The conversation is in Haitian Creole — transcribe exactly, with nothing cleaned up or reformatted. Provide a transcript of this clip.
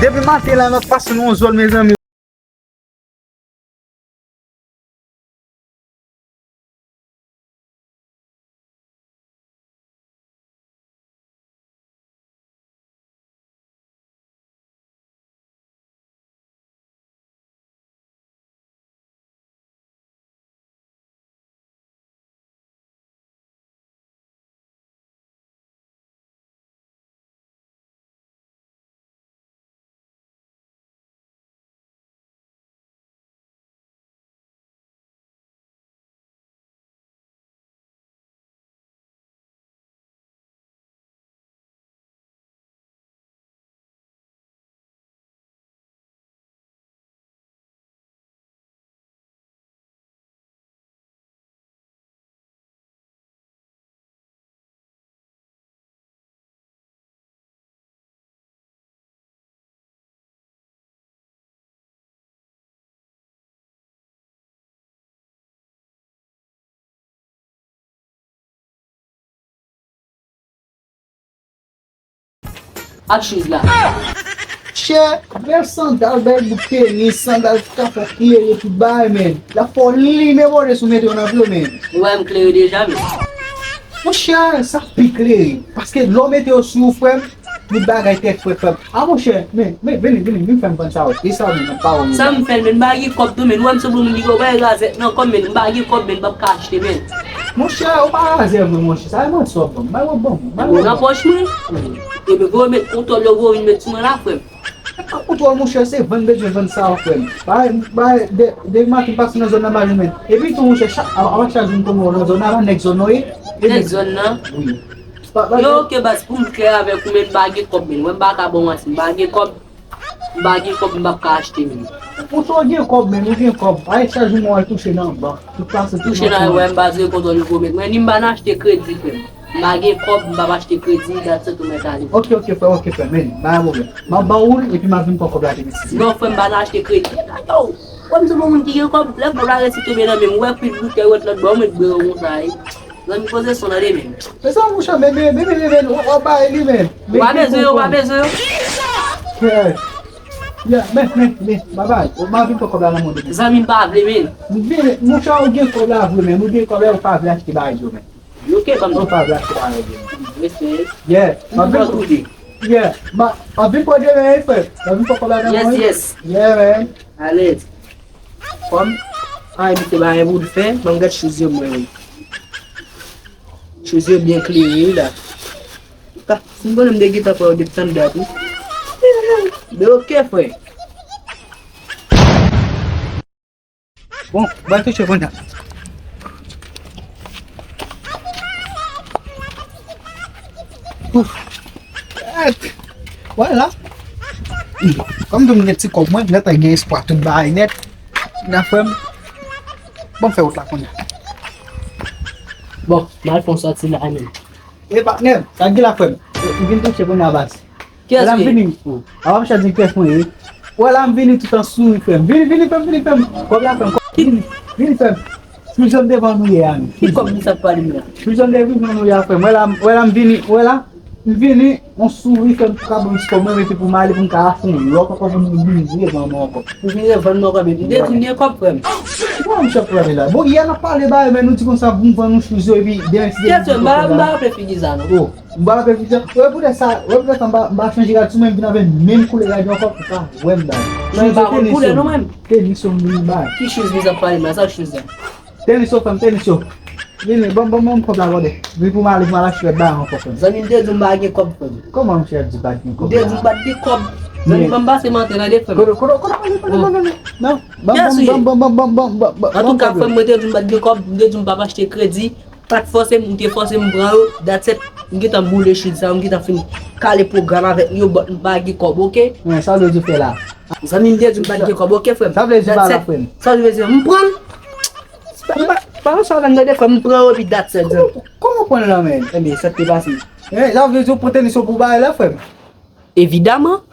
Depi maten la, n ap pase nan yon zòn, mezanmi. Ak chuz la. Chè, bèl sandal, bèl bout tenis, sandal ki ka fè klere tout bagay, men. L ap fè w limen bòde si w mete yo nan pye w, men. Ou wè m klere deja, men. Monchè, sa pi klere. Paske lè w mete yo sou ou, frè m, tout bagay tèt frèt, frè m. A, monchè, men, men, vini, vini, vin fè m vann sa yo. E sa, men, nan pawòl ou. Sa m fè l, men, m pa gen kòb tou, men. Ou wè m sanble moun ki gen, ou pa gen razèt nan kò m, men. M pa gen kòb, men, m p ap ka achte, men. Monchè, ou pa razè vre, monchè. Sa e manti w ap ban m. Bay w ap ban m. Bay w ap ban m. Nan pòch mwen. Ebyen, voye met kontwòl yo, voye vin met sou mwen la, frè m. Kontwòl, monchè, se vann bezwen vann sa yo, frè m. Bay, bay, de, de maten pase nan zòn nan, pa jwenn mwen. Epi tou, monchè, chak, a, a, chak jou m tonbe nan zòn nan, pa nèg zòn nan ye. E nèg zòn nan? Wi. Pa, pa, yo, oke, baz, pou m klè avèk ou, men, m pa gen kòb, men. Mwen, m pa ka ba w manti, m pa gen kòb. M pa gen kòb, m p ap ka achte, men. Ou tou gen kòb, men, ou gen kòb. Ay, chak jou mwen al touche nan bank. Tout pase, tout touche nan, wè, m pa bezwen kontwòl nouvo, men. Mwen, ni m pa nan achte kredi, frè m. M pa gen kòb, m p ap achte kredi, that's it, ou mèt ale. Oke, oke, frè, oke, frè, men. Pa gen pwoblèm. M ap ba ou l, epi m ap vin pran kòb la demen. Non, frè m, m pa nan achte kredi. Yo, wè m se bon moun ki gen kòb, lè kòb la resi tonbe nan men m, ou wè kwit boutèy wèt lòt bò, ou mèt bwè yo konsa, wi. Zanmi, poze son nan demen. Men sa, monchè, men, men, men, men, men, w ap bay li, men. Ou pa bezwen yo, ou pa bezwen yo. Yeah. Yeah, men, men, men, babay, ou pa vin pran kòb la nan men w demen. Zanmi, m pa vle, men. Vini, monchè, ou gen kòb la vre, men. Ou gen kòb la, ou pa vle achte bagay yo, men. Oke, ban m. Ou pa vle achte bagay yo, men. Respè. Yeah. M ap vin pran tou de. Yeah. M ap vin pran demen, wi, frè. M ap vin pran kòb la nan men w. Yes, yes. Yeah, man. Alèz. Kòm, ay, misye pa gen pou l fè, ban m gad chuz yo mwen, wi. Chuz yo byen klere, wi, la. Ka, si m konnen m te gentan pran yo depi tann dat, wi. Men oke, frè. Bon, ba touche konnya. Ouf. Èk. Wè la. Kòm tou m gen ti kòb mwen, m gentan gen espwa tout bagay nèt. Nan frè m. Bon, fè wout la konnya. Bon, m al fè yon sòti la menm. E patnè m, sa k gen la frè m? Ou vin touche konnya baz. Kiyès li ye? Wè la m vini. Apa m chèche kiyès mwen ye. Wè la m vini tout an souri frè m. Vini, vini frè m, vini frè m. Kòb la frè m, kòb vini. Vini frè m. Chouze m devan nou ye a menm. Ki kòb misye ap pale m la? Chouze m devan nou ye a frè m. Wè la, wè la m vini, wè la. M vini, yon souri frè m pou ka ban m ti kòb mwen, men se pou m ale pou m ka achte yon lòt ankò pou m vin revann mwen ankò. Pou vin revann mwen ankò, men m te di m gen kòb frè m. Bon, m chèf pale la. Bon, yè n ap pale bagay, men nou di konsa pou m vann yon chouze epi demen si Dye vle m pa, m pa raple figi sa non. M pa raple figi sa. Wè poutèt sa, wè poutèt sa m pa, m pa chanje rad sou mwen, m vin avè menm koulè rad yo ankò pou ka wè m bay. Non, m pa konn koulè non menm. Tenis yo m vin bay. Ki chouze misye ap pale m la, sa chouze a? Tenis yo frè m, tenis yo. Vini, ban m, ban m, ban m kòb la gòdè. Vini pou m ale, pou m al achte lòt bagay ankò frè m. Zanmi m te di w m pa gen kòb frè m. Kòman m chèf di pa t gen kòb la? M te di w m pa t gen kòb. Zanmi m ban m pase m antre tande frè m. Kote, kote, kote, kote, kote, kote, non. Ban m, ban m, ban m, ban m, ban m, ban m, ban m. Antouka frè m, mwen te di w m pa t gen kòb, m te di w m p ap achte kredi. Pa t fòse m, ou te fòse m pran yo, that's it. M gentan boule chouze sa, m gentan fin kale pwogram avèk yo, but m pa gen kòb, oke? Men, sa w vle di w fè la? Zanmi m te di m pa t gen kòb, oke, frè m? Sa w vle di w pa la, frè m? Sa w vle di, m pran l. Pa, pa, pa sa w vle m tande, frè m, m pran yo, epi that's it, zanmi. Kòman w pran l la, men? Ebyen, sa k te pase? Eh, sa w vle di w pran tenis yo pou bagay la, frè m? Evidaman.